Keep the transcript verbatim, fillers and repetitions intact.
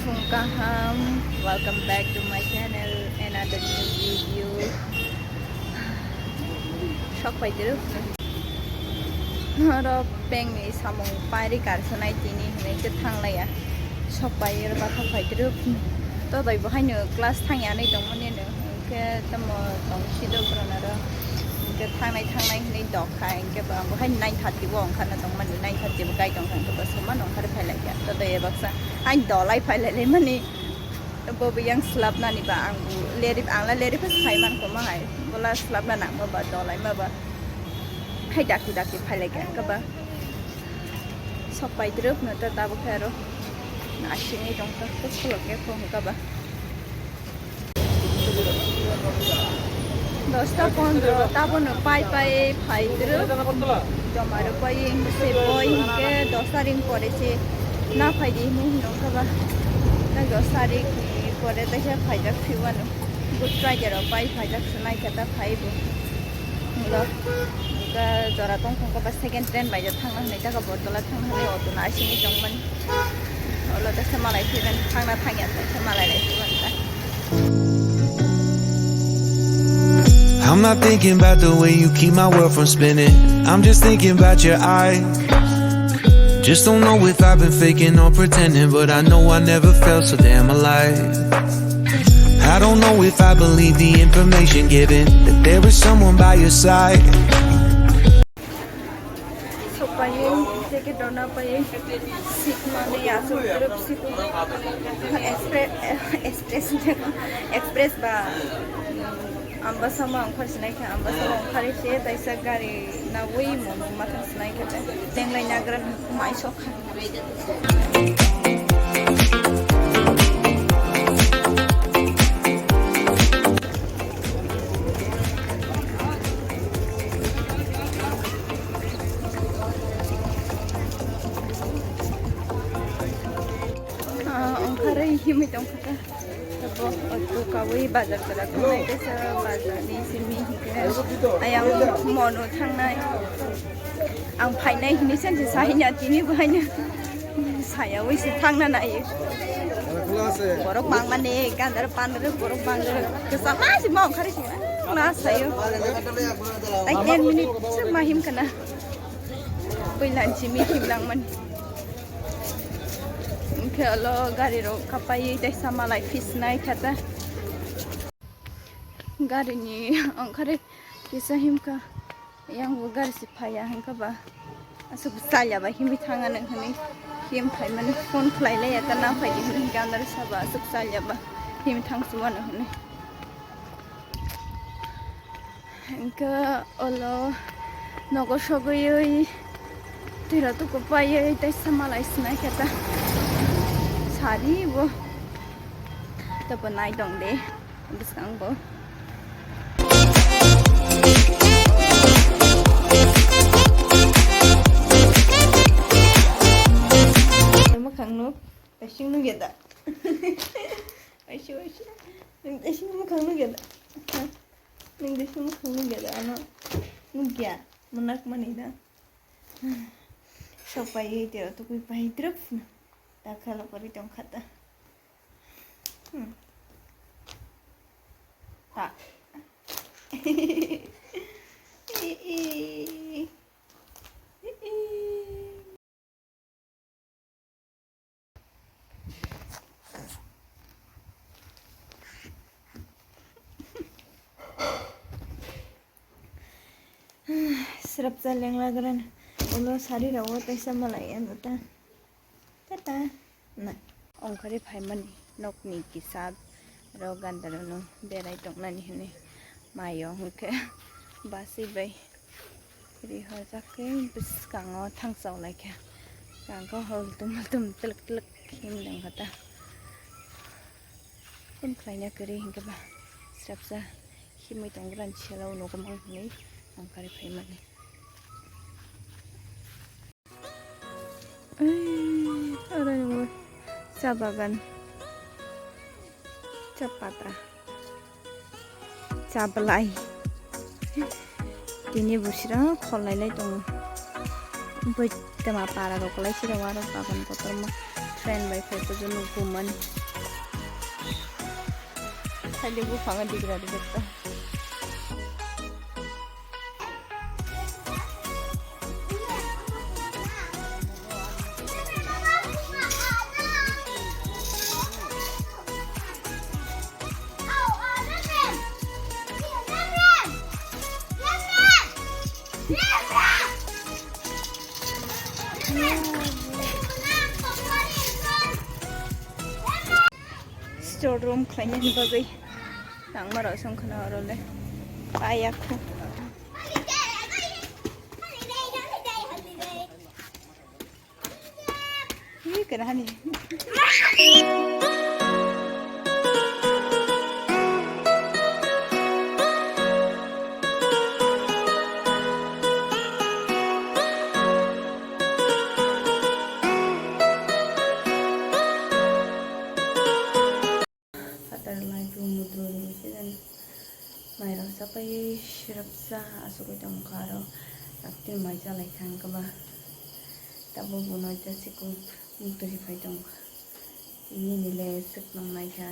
Kaham, welcome back to my channel, another new video. Sok paitero. Oro pengni samung pairi karsanai tini hinwi khe thanglaiya. Sok pairo bathang paitero. To doi bo haino class thangya hinwi tongmani no. Hwnkhe tamo tongsi do borok aro. Hwnkhe thangnai thangnai hinwi dok khai, hwnkhe bo ang bo hai nine thirty bo ongkharna tongmani, nine thirty bo gai tongkha, hwnkhe bo soman ongkhar phailaikha. Todoi baksa ani dolai phailailaimani. Bo bo yang slapnani ba ang bo lerip, ang la lerip phai man koma hai. Bola slapna nangma ba dolai ma ba. Hai dakti dakti phailaikha, hwnkhe ba. Sok paidrop no ta tabuk khe aro. Nasingwi tongkha, kok kholok khe kho hwnkhe ba. Dosta pondro, tabono pai pai phaidrwk. Joma rwpai se boi hinkhe dosta ring pore se na phaidi hinwi hino khe ba. Na dosta ring ni pore taisa phaijak phiwano. Good Friday rok pai phaijak se naikhe ta phaibo. Hwnkhe jora tongthok khe ba second train bai thangna hinwi ta khe Bortola thangna hinwi auto no asingwi tongmani. Olo ta se malai phiban thangna thangya ta se malai lai phiban ta. I'm not thinking about the way you keep my world from spinning. I'm just thinking about your eyes. Just don't know if I've been faking or pretending, but I know I never felt so damn alive. I don't know if I believe the information given that there is someone by your side. Sopayung, ticket dona payung, seat mane asuk group seat express, express, express ba ambasa ma ongkhar sinai kha, ambasa ma ongkhar se taisa gari na wi mo ma thang sinai kha, tenglai nagra mai sok kha. Ah, ongkhar himwi tongkha. Bo auto kawi bazar jora thangnai kaisa bazar ni simi hinkhe ayang mono thangnai. Ang phainai hinwi sansai sahinya tini bo haino sayawi se thangna nai. Borok mangmani gandar pandar borok mangdar kwchama se ma ongkhar se ma sayo. Tai ten minute se ma him kana. Builan simi him langmani. Hwnkhe olo gari rok kapai tei sama lai fisnai kha ta. Gari ni ongkhar kisa himkha, yang bo gari se phaiya hwnkha ba. Aswk chalya ba himwi thang ano hwnwi him phaimani phone khlai laiya ta na phaidi hwnwi gandar saba aswk chalya ba himwi thang sumano hwnwi. Hwnkhe olo nogo sogwi twiro tuku paiwi tei samalai sinai khe ta sari bo tei bo nai tong de bwskango. Mwkhang nuk kaising nukya da? Aisho, aisho. Nwng tei sini mwkhang nukya da? Ha? Nwng tei sini mwkhang nukya da? Ano nukya. Mwnakmani da? Sok paiwi tei o tukui pai drwp no. Ta khala pori tong kha ta. Hmm. Ta. I, i. I, i. Srapsa lenglagrana ulo sari rogo tei sama lai ano ta. Tata. Na. Ongkhorwi phaimani nokni kisa rok gandarano berai tongnani hwnwi maio hwnkhe basi bai rihorjak khe bwskango thangchok laikha. Kangkhe hol tum tum twlwk twlwk himleng kha ta. Phone khlaina kwrwi hinkhe ba srapsa himwi tonggrani selo ulo kwmang hwnwi ongkhorwi phaimani. Ei, oro ni bo cha bagan, cha pata, cha belai. Tini bo sira khol lai lai tongo. Bwtwma para rok lai sira waro bagan kotorma. Train bai phai kuchuk nukgo mani. Khaidi buphang digra digra. Store room khlainani bagwi nangmarok se wngkha na oro le. Paiya kho. Hi, kena hani. Phatar lai bo mudro ni bisingo mairok chapai sirapsa asugwi tongkha aro takti mai chalai kha wngkha ba tabuk bo noita sikung mukti phai tongkha. Nini le swk nang naikha.